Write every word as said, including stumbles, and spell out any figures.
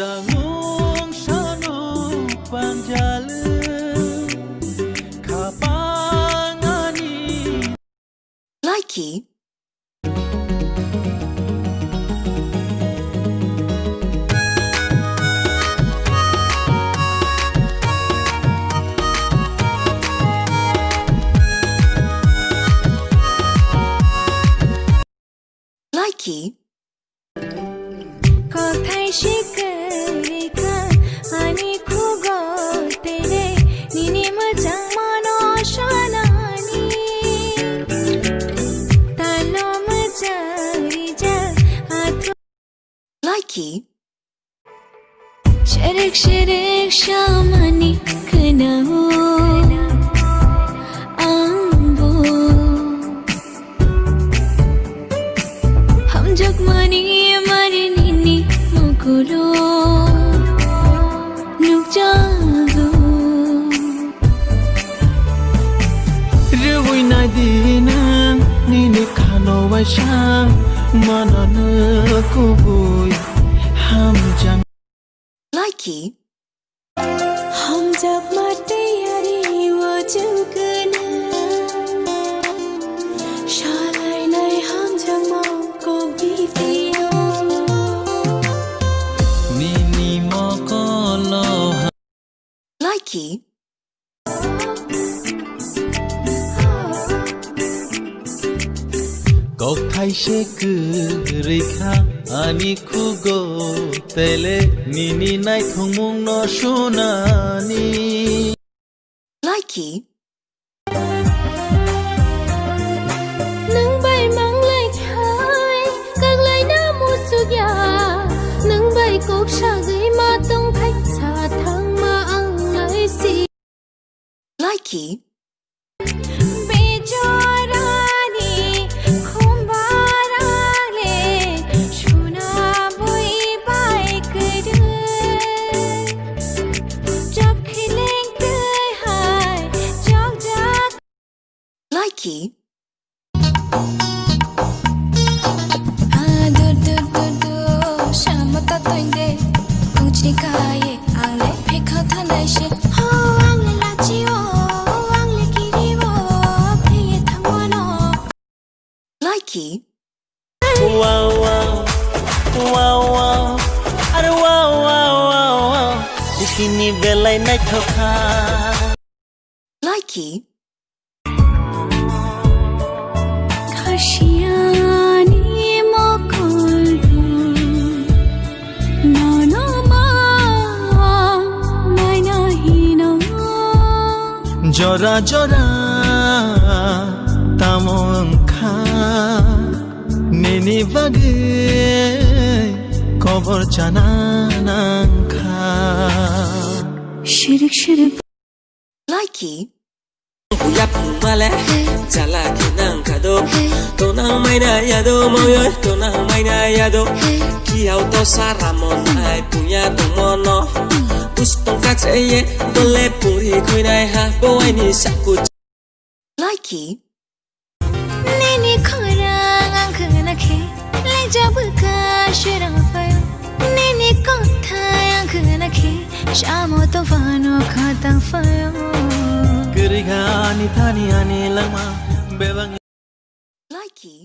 Tangmung sano panjal khapang ani. Laiki. Laiki. Kothai sikirika ani khugo tere nini mwchang mano sanani. Talo mwchang rija athu. Laiki. Sherek sherek shamani khnao angbo. Hamjakmani mari nini mukulo nukjago. Rwui naidi nwng nini khano waisa manano kubui hamjak. Laiki. Hamjakma tiyari o chwng kwnwi. Salainai hamjakma kok bitio. Nini mokolo ha- Laiki. Kok thaise kwrwi kha ani khugo tele nini naithokmung no sunani. Laiki. Nwng bai manglai thai, kwklaina muchukya. Nwng bai kok sagwi ma tongthai, sa thangma ang lai si. Laiki. Bejorani khumbarale, suna bui bai kwrwi. Chokhiling twi hai chokjak. Laiki. Ah, dur, dur, dur, dur, samo ta toinde. Tongchini kaye, ang le phikha thanai se. Ho, ang le lachi o, ang le kiri o, phiye thangmano. Laiki. Wow, wow, wow, wow, are wow, wow, wow, wow. Bikini belai naithok kha. Laiki. Khasiani mokol nono ma naina hino. Jora jora tamo wngkha nini bagwi kobor chana nangkha. Shirik shirik. Laiki. Yapung male, jala kinang kado, tonang maina yado, moyoi tonang maina yado, kiau to sara mon ai punya tong mono, bus tong kache ye, bole puri koi nai ha, bo ai ni saku. Laiki. Nini khorang ang khna khe, leja bwkha sherang phaio. Nini kothai ang khna khe, samo tong phano khatang phaio. Kwrwi kha ani thani ani langma bebak. Laiki.